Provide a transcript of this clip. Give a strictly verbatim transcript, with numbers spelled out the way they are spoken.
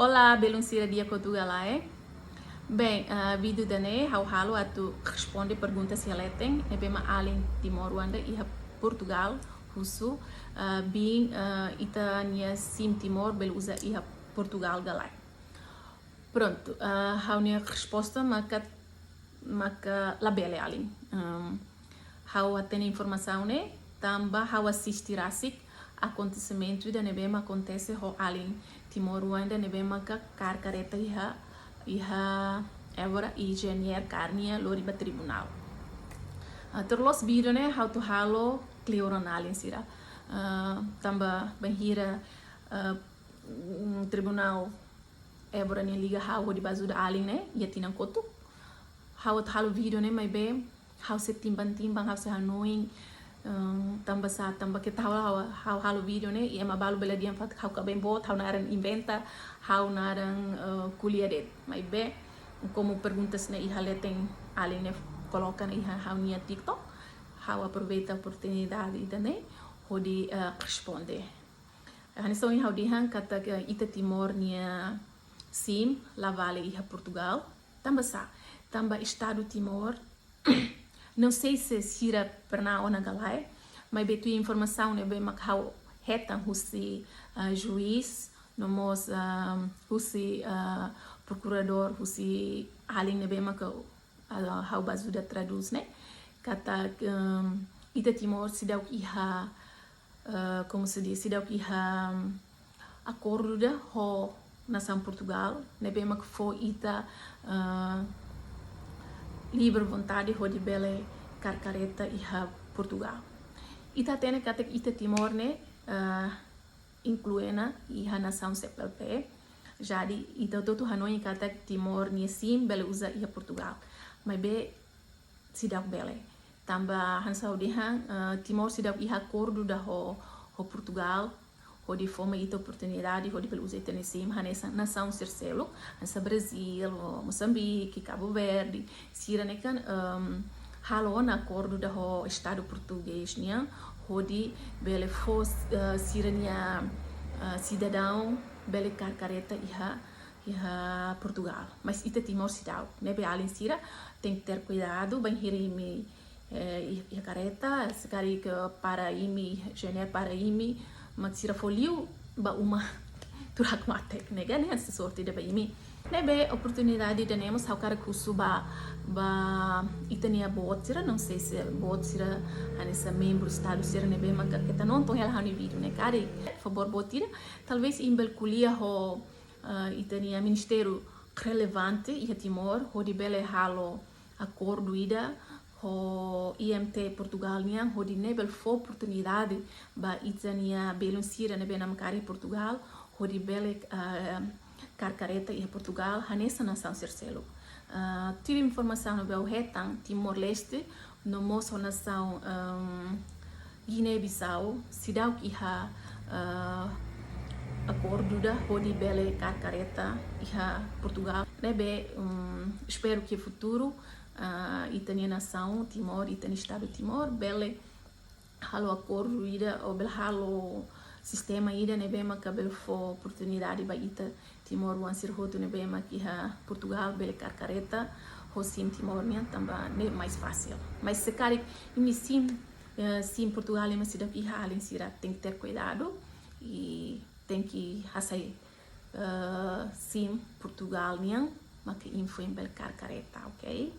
Olá, belun sira, di'ak ka lae? Bem, ah, vídeo ida-ne'e ha'u halo atu responde pergunta sira leten ne'ebé mak alin timoroan ida iha Portugal husu, ah, biin, ah, ita-nia SIM Timor bele uza iha Portugal ka lae. Prontu, ah, ha'u-nia resposta maka, maka labele, alin. Ehm, ha'u hatene informasaun ne'e tanba ha'u asiste rasik akontesimentu ida ne'ebé mak akontese ho alin timoroan ida ne'ebé maka kaer kareta iha, iha Évora i GNR kaer nia lori ba tribunál. Ah, tuir loos vídeo ne'e ha'u atu halo kleur ona, alin sira. Ah, tanba bainhira, ah, mm, tribunál Évora nian liga ha'u hodi bá ajuda alin ne'e iha tinan kotuk. Ha'u atu halo vídeo ne'e maibé ha'u sei timbang-timbang, ha'u sei hanoin, ehm, tanba sá, tanba keta ha'u, ha'u, ha'u halo vídeo ne'e i ema balu bele dehan katak ha'u kaben boot, ha'u naran inventa, ha'u naran, eh, ko'alia de'it. Maibé, komu perguntas ne'e iha leten alin ne'e koloka ona iha ha'u-nia TikTok, ha'u aproveita oportunidade ida-ne'e hodi, eh, responde. Hanesan ohin ha'u dehan katak ita Timor nia SIM la vale iha Portugal. Tanba sá, tanba Estadu Timor, não sei se sira pernah ona ka lae, maibé tuir informasaun ne'ebé mak ha'u hetan husi, ah, juís, no mós, ah, husi, ah, prokuradór, husi alin ne'ebé mak, ah, ha'u bá ajuda tradús ne'e, katak, ehm, ita Timor seidauk iha, eh, como se diz, seidauk iha, ehm, akordu ida ho nasaun Portugal, ne'ebé mak fó ita, eh, livre vontade hodi bele kaer kareta iha Portugal. Ita hatene katak ita Timor ne'e, eh, inklui ona iha nasaun CPLP. Jadi, ita hotu-hotu hanoin katak Timor nia SIM bele uza iha Portugal. Maibé, seidauk bele. Tanba hanesan ha'u dehan, eh, Timor seidauk iha akordu ida ho, ho Portugal, hodi fó mai ita oportunidade hodi bele uza ita-nia SIM hanesan nasaun sira seluk, hanesan Brazil, Mosambike, Cabo Verde, sira ne'e kan, ehm, halo ona akordu ida ho Estadu Portugés nian, hodi bele fó, eh, sira-nia, eh, sidadaun bele kaer kareta iha, iha Portugal. Mas ita Timor seidauk. Ne'ebé alin sira tenke ter kuidadu bainhira imi, eh, iha, iha kareta, se karik para imi, GNR para imi, mak sira fó liu ba uma tuur hakmatek, ne'e kan hanesan sorte ida ba imi. Ne'ebé oportunidade ida-ne'e mós ha'u hakarak husu ba, ba ita-nia boot sira, não sei se boot sira hanesan membru Estadu sira ne'ebé maka keta nonton hela ha'u-nia vídeo ne'e karik. Favór boot sira, talvés imi bele ko'alia ho, eh, ita-nia ministériu relevante iha Timor, hodi bele halo akordu ida ho IMT Portugal nian, hodi ne'e bele fó oportunidade ba ita-nia belun sira ne'ebé namkari Portugal, hodi bele, eh, kaer kareta iha Portugal, hanesan nasaun sira seluk. Eh, tuir informasaun ne'ebé ha'u hetan, Timor-Leste, no mós ho nasaun, ehm, Guiné-Bissau, seidauk iha, eh, akordu ida hodi bele kaer kareta iha Portugal. Ne'ebé, hum, espera que futuru, ah, ita-nia nasaun Timor, ita-nia Estadu Timor, bele halo akordu ida, ou bele halo sistema ida ne'ebé maka bele fó oportunidade ba ita timoroan sira hotu ne'ebé mak iha Portugal bele kaer kareta ho SIM Timor nian, tanba ne'e mais fásil. Mas se karik imi-nia SIM, eh, SIM Portugal mak seidauk iha, alin sira tenke ter kuidadu i tenke hasai, eh, SIM Portugal nian, maka imi foin bele kaer kareta, ok?